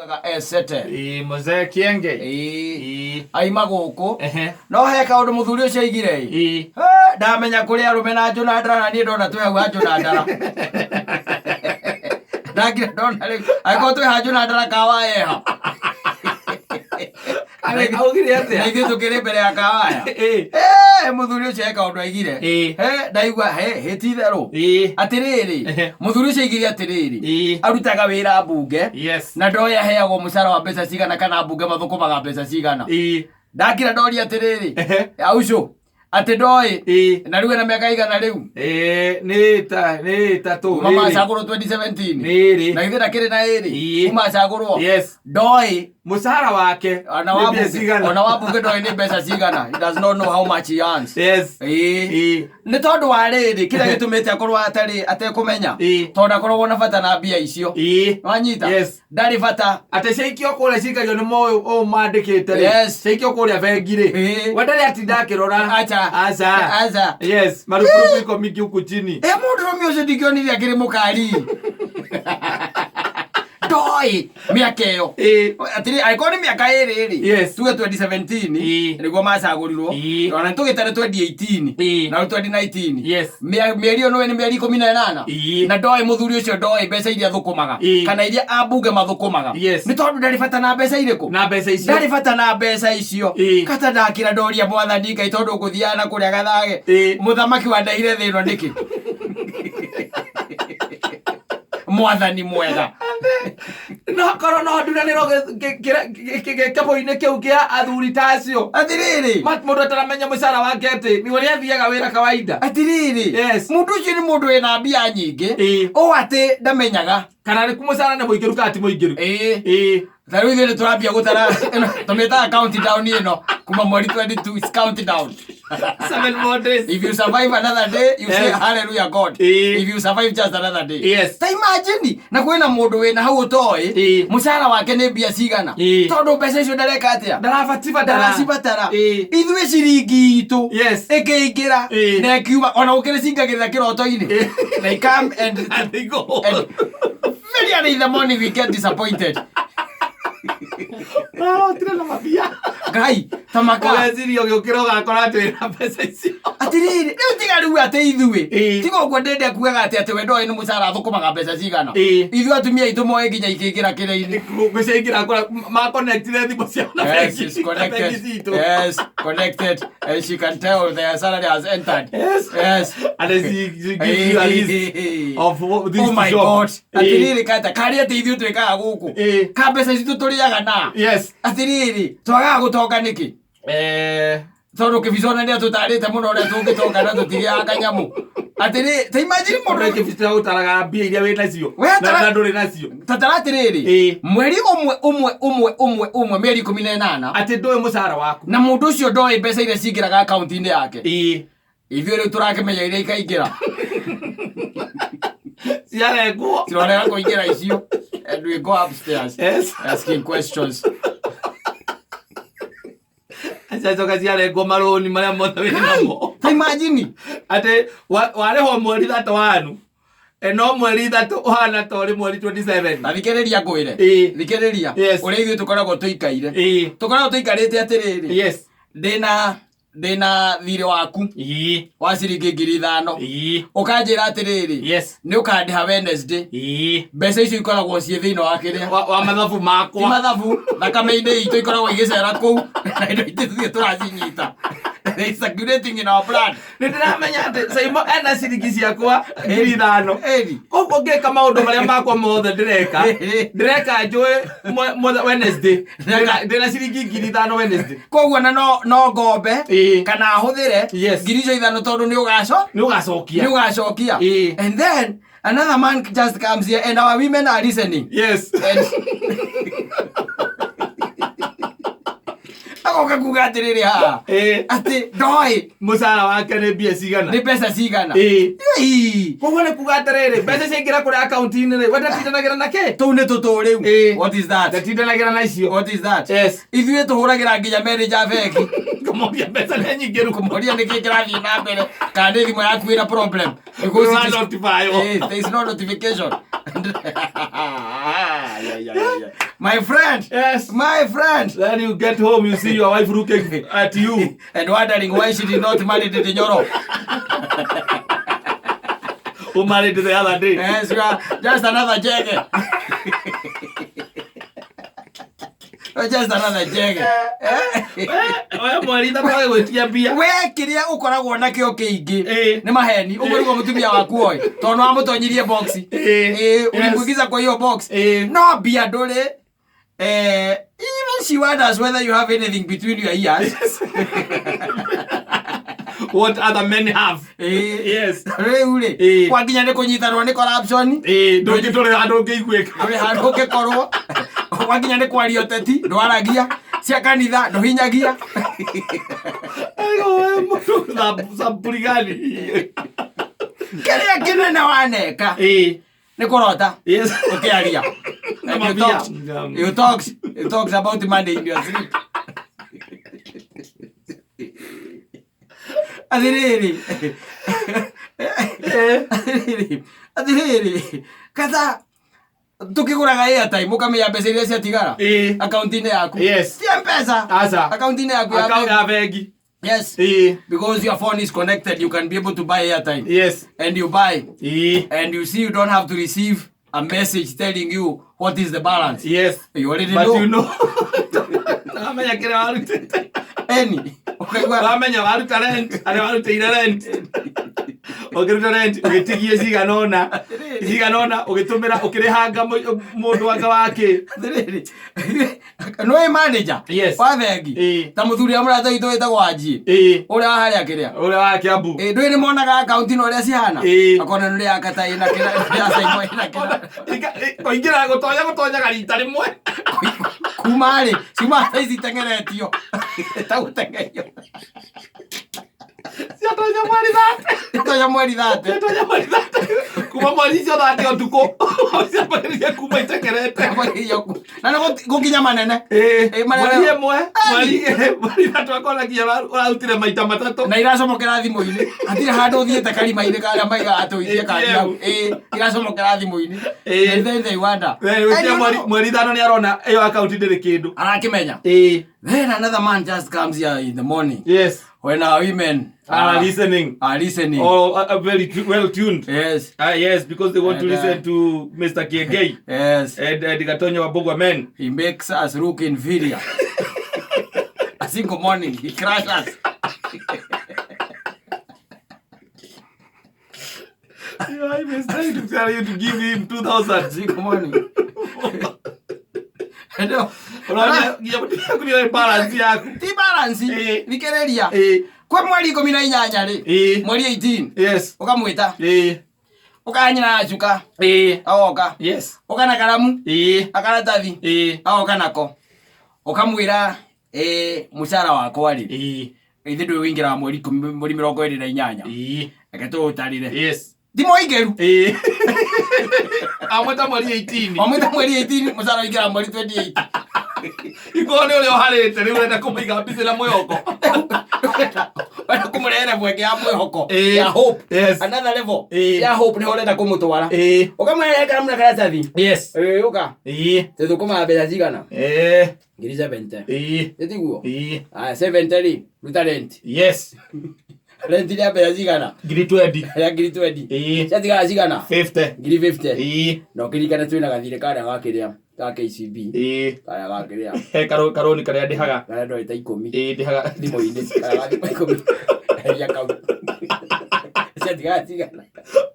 Ugaga esete. Ĩĩ, Mzee Kienge. Ĩĩ. Ĩĩ. Aima gũkũ. Ehe. No he kaũndũ mũthuri ũcio aigire ĩ. Ĩĩ. He, ndamenya kũrĩ arũme na njũna ndara na niĩ ndona twĩ hau ha njũna ndara. Ndakira ndona rĩu. Angĩkorwo twĩ ha njũna ndara kawa eha. Augire atĩa? Na ithuĩ tũkĩrĩ mbere ya kawaya. Ĩĩ. Eh, mũthuri ũcio he kaũndũ aigire. Ĩĩ. He, ndaigua he, hĩ ti itherũ. Ĩĩ. Atĩrĩrĩ, Ehe. mũthuri ũcio aigire atĩrĩrĩ. Ĩĩ. Arutaga wĩra mbunge. Yes. Na ndoĩ aheagwo mũcara wa mbeca cigana kana mbunge mathũkũmaga mbeca cigana. Ĩĩ. Ndakira ndoria atĩrĩrĩ. Ehe. Aucio, atĩ ndoĩ. Ĩĩ. Na rĩu ena mĩaka igana rĩu. Ĩĩ, nĩ ta nĩ ĩtatũ. Kuma Ĩrĩ. macagũrwo 2017. Nĩ ĩrĩ. Na githĩ ndakĩrĩ na ĩrĩ. Ĩĩ. Kuma acagũrwo. Yes. Ndoĩ. Mũcara wake Ona nĩ wa mbia mbunge, cigana? ona wa mbunge ndoĩ nĩ mbeca cigana. He does not know how much he earns. Yes. Ĩĩ. Ĩĩ. Nĩ tondũ wa rĩrĩ kĩrĩa gĩtũmĩte akorwo atarĩ atekũmenya. Ĩĩ. Tondũ akoragwo na bata na mbia icio. Ĩĩ. Wanyita? Yes. Ndarĩ bata. Atĩ ciaikio kũrĩa cikagio nĩ moĩ ũũ mandĩkĩte rĩ. Yes. Ciaikio kũrĩa bengi rĩ. Ĩĩ. We ndarĩ atinda akĩrora. Acha. Aca. Aca. Yes. Marupurupu iko mingi huku chini. Ĩ mũndũrũme ũcio ndingĩonire akĩrĩ mũkari. Ndoĩ mĩaka ĩyo. Ĩĩ. Atĩrĩ angĩkorwo nĩ mĩaka ĩrĩ rĩ. Yes. Tuge 2017 Ĩĩ. nĩguo macagũrirwo. Ĩĩ. Ona tũgĩtare 2018. Ĩĩ. Na rĩu 2019. Yes. Mĩeri ĩyo nĩũĩ nĩ mĩeri 18. Ĩĩ. Na ndoĩ mũthuri ũcio ndoĩ mbeca iria thũkũmaga. Ĩĩ. Kana iria ambunge mathũkũmaga. Yes. Nĩ tondũ ndarĩ bata na mbeca irĩkũ? Na mbeca icio. Ndarĩ bata na mbeca icio. Ĩĩ. Kata ndakĩra ndoria mwathani Ngai tondũ ngũthiaga na kũrĩa gathage. Ĩĩ. Mũthamaki wandehire thĩ ĩno nĩkĩ? Mwathani mwega. No korwo no nduranĩrwo gĩkabũ-inĩ kĩu kĩa athuri ta acio. Atĩrĩrĩ. Mũndũ ataramenya mũcara wake atĩ nĩ ũrĩa athiaga wĩra kawaida. Atĩrĩrĩ. Yes. Mũndũ ũcio nĩ mũndũ wĩna mbia nyingĩ. Ĩĩ. Ũũ atĩ ndamenyaga. Kana nĩ mũcara nĩ mũingĩru kana ti mũingĩru. Ĩĩ. Ĩĩ. Ta rĩu ithuĩ nĩ tũrambia gũtara ĩno tũmĩtaga countdown ĩno kuma mweri 22 is countdown. 7 more days. If you survive another day, you say Yes. hallelujah God. Ĩĩ. If you survive just another day. Yes. Ta imagine na kwĩna mũndũ wĩna hau ũtoĩ Ĩĩ. mũcara wake nĩ mbia cigana. Ĩĩ. Tondũ mbeca icio ndareka atĩa? Ndarabatibata. Ndaracibatara. Ĩĩ. Ithuĩ ciringi itũ Yes. ĩkĩingĩra Ĩĩ. na ĩkiuma ona gũkĩrĩ cingagĩrĩra kĩroto-inĩ. Ĩĩ. They come and And they go. and very early in the morning we get disappointed. Ũrarotire na mabia. Ngai tamaka. Ũgeciria ũgĩũkĩra ũgakora atĩ wĩna mbeca icio. Atĩrĩrĩ, rĩu tiga rĩu atĩ ithuĩ. Ĩĩ. Tiga ũguo ndĩndĩ kugaga atĩ atĩ we ndoĩ nĩ mũcara athũkũmaga mbeca cigana. Ĩĩ. Ithuĩ atumia aitũ moĩ nginya ikĩingĩra kĩrĩa-inĩ. Gũciaingĩra kũrĩa makonectire thimũ ciao na Yes, bengi it's na bengi connected. citũ. Yes, connected. And she can tell the salary has entered. Yes. Yes. And then she gives you a list of what this Oh my job. God. Ĩĩ. Atĩrĩrĩ kata karĩa atĩ ithuĩ twĩkaga gũkũ. Ĩĩ. Ka mbeca citũ tũrĩaga na. Yes. Atĩrĩrĩ, twagaga gũtonga nĩkĩ? Eh, Tondũ kĩbicona nĩ atũtarĩte mũno ũrĩa tũngĩtonga na tũtigĩaga kanyamũ. Atĩrĩ, ta imagine mũndũ mũndũ kĩbicona gũtaraga mbia iria wĩ nacio. We Na tara- na ndũrĩ nacio. tatara atĩrĩrĩ Ĩĩ. mweri ũmwe ũmwe ũmwe ũmwe ũmwe mĩeri 18 Atĩ ndũĩ mũcara waku. na mũndũ ũcio ndoĩ mbeca iria cingĩraga akaunti-inĩ yake. Ĩĩ. Ithuĩ rĩu tũrakĩmenya iria ikaingĩra. Ciarengwo. Cirorega kũingĩra icio. And we go upstairs Yes. asking questions. Ciacoka ciarengwo marũni marĩa mothe wĩ namo. Ta imagine. Atĩ warĩhwo mweri 31. No mweri 3 ũhana ta ũrĩ mweri 27. Na thikĩrĩria ngwĩre. Ĩĩ. Thikĩrĩria. Yes. Ũrĩa ithuĩ tũkoragwo tũikaire. Ĩĩ. Tũkoragwo tũikarĩte atĩrĩrĩ. Yes. Ndĩna ndĩna thirĩ waku Ĩĩ. wa ciringi 5,000. Ĩĩ. Ũkanjĩra atĩrĩrĩ. Yes. Nĩ ũkandĩha Wednesday. Ĩĩ. Mbeca icio ikoragwo ciĩ thĩinĩ wa kĩrĩa. Wa mathabu Ti makwa. mathabu thakame-inĩ itũ ikoragwo igĩcera kũu na indo itũ ithuĩ tũracinyita. They circulating in our blood. Nĩ ndĩramenya atĩ Saimo ena ciringi ciakwa 5,000. Ĩni. Koguo ngĩka maũndũ marĩa makwa mothe ndĩreka. Ndĩreka njũĩ Wednesday. Ndĩna ciringi 5,000 Wednesday. Koguo na no ngombe Ĩĩ. kana hũthĩre Yes. 5,000 tondũ nĩ ũgaco Nĩ ũgacokia. nĩ ũgacokia. Ĩĩ. And then another man just comes here and our women are listening. Yes. And agoka kuga atĩrĩrĩ haha Ĩĩ. atĩ ndoĩ Mũcara wake nĩ mbia cigana. nĩ mbeca cigana. Ĩĩ. Ĩĩ. Koguo nĩ kuga atĩrĩrĩ, mbeca ciaingĩra kũrĩa akaunti-inĩ rĩ, we ndatindanagĩra na kĩ? Tũu nĩ tũtũ rĩu. Ĩĩ. What is that? Ndatindanagĩra na icio. What is that? Yes. Ithuĩ tũhũragĩra nginya manager bengi. Kũmoria mbeca nĩ nyingĩ rĩu. Kũmoria nĩkĩ kĩrathiĩ na mbere kana nĩ thimũ yaku ĩna problem. Because it is- Ũranotifywo. Eh, there is no notification. Yeah, yeah, yeah, yeah. My friend, Yes. my friend, Then you get home, you see your wife looking at you. and wondering why she did not marry the Nyoro. Who married the other day. Yes, you are just another jege. You're just another jege. Eh, we mweri ithatũ agĩgwĩtia mbia. We kĩrĩa ũkoragwo nakĩo kĩingĩ Eh. nĩ maheni ũguo nĩguo mũtumia waku oĩ tondũ nĩ wamũtonyirie box. Eh. Eh, Yes. ulimwingiza kwa hiyo box. Eh. No mbia ndũrĩ. Eh, even she wonders whether you have anything between your ears. What other men have. Eh. Yes. Rĩu rĩ, Eh. kwa nginya nĩ kũnyitanwo nĩ corruption. Eh, ndũngĩtũrĩra ndũngĩiguĩka. Ndũrĩ handũ ũngĩkorwo gwakinya nĩ kwaria ũteti ndwaragia cia kanitha ndũhinyagia. Aigo, we mũndũ sampuli gani? Kĩrĩa kĩnene waneka Eh. nĩ kũrota Yes. ũkĩaria. Na And you mabia. talks, you talks, you talks about money in your sleep. Atĩrĩrĩ, atĩrĩrĩ, atĩrĩrĩ, kata tukĩgũraga airtime ũkamenya mbeca iria ciatigara Eh. akaunti-inĩ yaku. Yes. Ti M-Pesa. Aca. Akaunti-inĩ yaku ya Account bengi. ya bengi. Yes. Eh. Because your phone is connected, you can be able to buy airtime. Yes. And you buy. Eh. And you see you don't have to receive a message telling you what is the balance. Yes. You already But know. you know. Wamenya kĩrĩa warutĩte. Any. Ũkaigua Wamenya waruta rent, arĩa warutĩire rent. Ũkĩruta rent, ũgĩtigia cigana ũna. Cigana ũna, ũgĩtũmĩra, ũkĩrĩhanga mũndũ anga wake. atĩrĩrĩ. Nĩũĩ manager Yes. wa bengi Ĩĩ. ta mũthuri wa mũrata witũ wĩtagwo Wanjie Ĩĩ. ũrĩa wa harĩa kĩrĩa. Ũrĩa wa Kiambu. Ĩĩ, ndũĩ nĩ monaga akaunti na ũrĩa cihana Ĩĩ. akona nĩ ũrĩa akata ĩna kĩrĩa ya Saimo ĩna kĩrĩa. Kũingĩra gũtonya gũtonyaga rita rĩmwe. Kuma rĩ ciuma thaa ici itengeretio ta gũteng'erio. Ciatonya mweri 30. Tonya mweri 30. Ciatonya mweri 30. Kuma mweri icio 30 ũtukũ. Ciambagĩrĩria kuma itengerete. Na nĩ gũkinya manene. Ĩĩ, Ĩĩ, manene. mweri ĩmwe, mweri igĩrĩ, mweri ithatũ akona nginya ũrarutire maita matatũ. Na iracomokera thimũ-inĩ hatirĩ handũ ũthiĩte karima-inĩ karĩa maigaga atĩ ũikie kandi hau. Ĩĩ, iracomokera thimũ-inĩ. Ĩĩ. And then they wonder. We, And gũkinya you know, mweri ithano nĩ arona ĩyo akaunti ndĩrĩ kĩndũ. arakĩmenya. Ĩĩ. Then another man just comes here in the morning Yes. when our women Are listening. are listening. Or very well tuned. Yes. Yes, because they want to And, listen to Mr. Kiengei Yes. and Gatonyo Wabugwa men. He makes us look inferior. A single morning, he crashes us. Yeah, I was trying to tell you to give him 2,000. Single morning. Hello. Ũrona nginya mũtumia waku nĩoĩ balance yaku. Ti balance. Ĩĩ. Thikĩrĩria. Ĩĩ. Kwĩ mweri 18 rĩ. Ĩĩ. Mweri 18. Yes. Ũkamwĩta. Ĩĩ. Ũkanyina na cuka. Ĩĩ. Agoka. Yes. Ũka na karamu. Ĩĩ. Akaratathi. Ĩĩ. Agoka nako. Ũkamwĩra ĩ mũcara wakwa rĩ. Ĩĩ. Ithe ndũĩ wĩingĩraga mweri ikũmi mweri 28. Ĩĩ. Reke tũũtarĩre. Yes. Ti mũingĩru. Ĩĩ. Amwĩta mweri 18. Wamwĩta mweri 18 mũcara ũingĩraga mweri 28. Ikorwo nĩ ũrĩa ũharĩte rĩu ũrenda kũmũiga busy na mwĩhoko. Ũrenda kũmũrehera mweke ya mwĩhoko Ĩĩ. ya hope. Yes. Another level Ĩĩ. ya hope nĩho ũrenda kũmũtwara. Ĩĩ. Ũkamũrehere karamu na karatathi. Yes. Ĩĩ ũka. Ĩĩ. Tũthũkũmaga mbeca cigana? Ĩĩ. Ngiri 70. Ĩĩ. Ĩtiguo? Ĩĩ. Aya 70 rĩ, ruta rent. Yes. Rent rĩa mbeca cigana? Ngiri 20. Rĩa ngiri 20. Ĩĩ. Ciatigara cigana? 50. Ngiri 50. Ĩĩ. Na ũkĩririkane twĩna gathirĩ karĩa ga kĩrĩa ga KCB. Ĩĩ. Karĩa ga kĩrĩa. He karoni karĩa ndĩhaga. Karĩa ndoete 10. Ĩĩ ndĩhaga. Thimũ-inĩ. Karĩa ga thimũ 10. Eheria kau. Ciatigara cigana?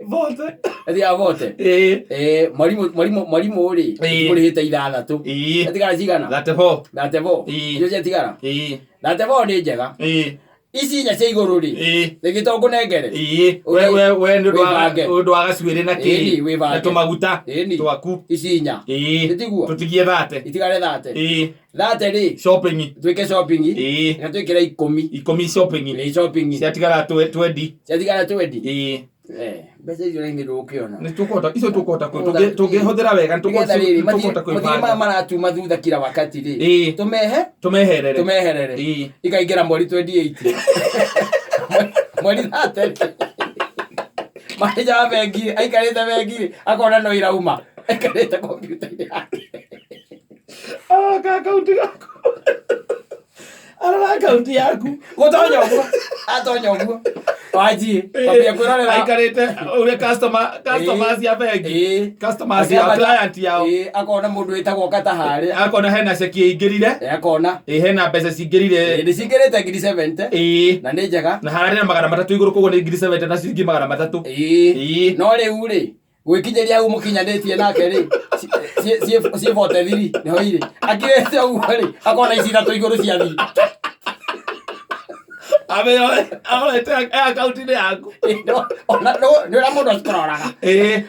Bote. Ciatigara bote. Ĩĩ. Eh, mwarimũ rĩ, Ĩĩ. mũrĩhĩte ithathatũ. Ĩĩ. Ciatigara cigana? 34. 34. Ĩĩ. Icio ciatigara? Ĩĩ. 34 nĩ njega. Ĩĩ. Ici inya cia igũrũ rĩ, Ĩĩ. rĩngĩ to ngũnengere. Ĩĩ. We nĩ ũndũ wa Wĩbange. ũndũ wa gacuĩrĩ na Ĩni, kĩ. wĩbange. Na tũmaguta. Ĩni. Twaku. Ici inya. Ĩĩ. Ĩtiguo? Tũtigie 30. Itigare 30. Ĩĩ. 30 rĩ, Shopping. twĩke shopping. Ĩĩ. Na twĩkĩre 10. 10 shopping. Nĩ shopping. Ciatigara 20. Ciatigara 20. Ĩĩ. Eh, mbeca icio rĩngĩ ndũgũkĩona. Nĩ tũkũhota icio tũkũhota tũngĩhũthĩra wega nĩ Nĩgetha rĩrĩ, tũkũhota mathirĩ maya kwĩbanga. maratuma thutha kila wakati rĩ, Ĩĩ. tũmehe Tũmeherere. Tũmeherere. Ĩĩ. Ikaingĩra mweri 28, mweri 30, maneja wa bengi aikarĩte bengi akona no irauma aikarĩte kompiuta-inĩ yake. Ah, ka akaunti gaku. Arora akaunti yaku. Gũtonya ũguo, atonya ũguo wanjie kwambia kwĩrorera. Aikarĩte ũrĩa customers ya bengi. Customers ya client yao. Ĩĩ, akona mũndũ wĩtagwo kata harĩa. Akona hena ceki ĩingĩrire. Ĩĩ, akona. Ĩĩ, hena mbeca cingĩrire. Ĩĩ, nĩ cingĩrĩte 70,000. Ĩĩ. Na nĩ njega. Na hararĩ na 300 igũrũ, koguo nĩ 70,000 na ciringi 300. Ĩĩ. Ĩĩ. No rĩu rĩ, gwĩkinyĩria hau mũkinyanĩtie nake rĩ, ciĩ 43 nĩho irĩ. Akirĩte ũguo rĩ, akona ici ithatũ igũrũ ciathiĩ. Arorete akaunti-inĩ yaku. Ona nĩ ũrĩa mũndũ acikororaga. Ĩĩ.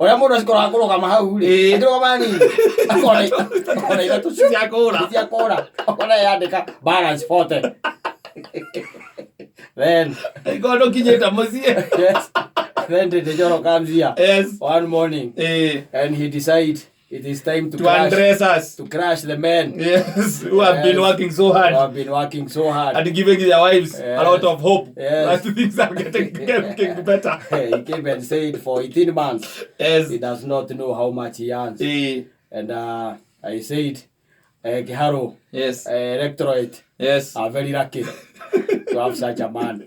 Ũrĩa mũndũ acikoraga kũrũgama hau rĩ, Ĩĩ. akĩrũgama nini akona ithatũ cia kũra. Cia kũra, akona yandĩka balance 40, then Ĩkorwo ndũkinyĩte mũciĩ. Yes, then the Njoro comes here one morning and he decide it is time to To crash, undress us. To crash the men. Yes, who have been working so hard. Who have been working so hard. And giving their wives a lot of hope that things are getting better. He came and said for 18 months he does not know how much he earns. And I said, Kiharu electorate are very lucky to have such a man.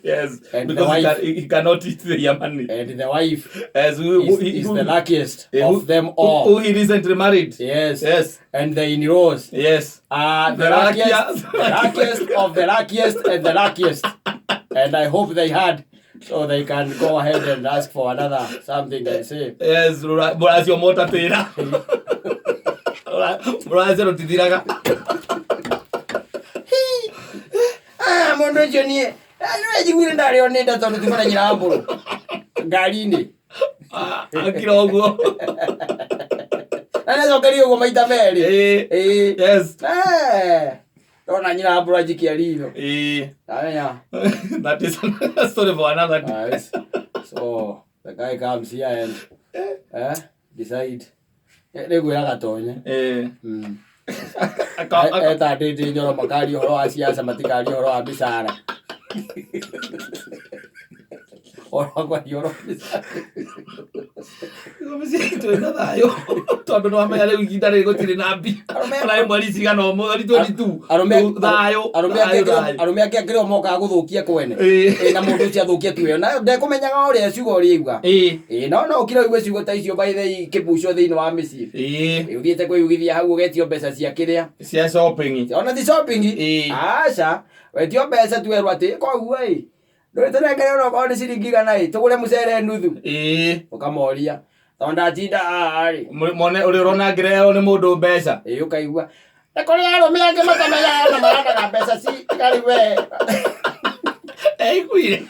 And the Because wife, he cannot eat their money. And the wife Yes, who, is the luckiest of them all. Who he recently married. Yes. Yes. And the in-laws are the The luckiest, luckiest. the luckiest of the luckiest and the luckiest. And I hope they had, so they can go ahead and ask for another something and say. Yes, mũracio motatĩra. Mũracio rũtithiraga. Ah, mũndũ ũcio niĩ nĩwe njiguire ndarĩo nĩ nda tondũ tuma na nyina mbũrũ ngari-inĩ. Akira ũguo. Na nĩacokerie ũguo maita merĩ. Ĩĩ. Ĩĩ. Eh, ndona nyina mbũrũ anjikia ritho. Ĩĩ. Ndamenya. That is another story for another day. Yes. So the guy comes here and decide nĩ ngwĩra gatonye. Eta ndĩndĩ Njoro makaria ũhoro wa siasa, matikaria ũhoro wa mĩcara. Ũhoro wa kwaria ũhoro wa mĩcara. Mĩciĩ itũ ĩna thayũ tondũ nĩ wamenya rĩu ihinda rĩrĩ gũtirĩ na mbia. Ona ĩ mweri cigana o mweri 22. Arũme Thayũ, arũme thayũ, angĩ thayũ. Arũme angĩ akĩrĩ o mokaga gũthũkia kwene. Ĩĩ. Ĩĩ, na mũndũ ũcio athũkia tu ĩyo na ndekũmenyaga ũrĩa ciugo ũrĩa aiga. Ĩĩ. Ĩĩ, no ũkire ũigue ciugo ta icio by the way ikĩbucwo thĩinĩ wa mĩciĩ. Ĩĩ. Ĩĩ, ũthiĩte kwĩyugithia hau ũgetio mbeca cia kĩrĩa. Cia shopping. Ona ti shopping. Ĩĩ. Aca, wetio mbeca tu werwo atĩ koguo ĩ ndũrĩtũnengere ona okorwo nĩ ciringi 100 ĩ tũgũre mũcere nuthu. Ĩĩ. Ũkamoria tondũ ndatinda haha rĩ. Mone ũrĩa ũrona ngĩrehwo nĩ mũndũ mbeca. Ĩĩ, ũkaigua na kũrĩ arũme angĩ matamenyaga na maranaga mbeca ci tigarĩ we. Eiguire.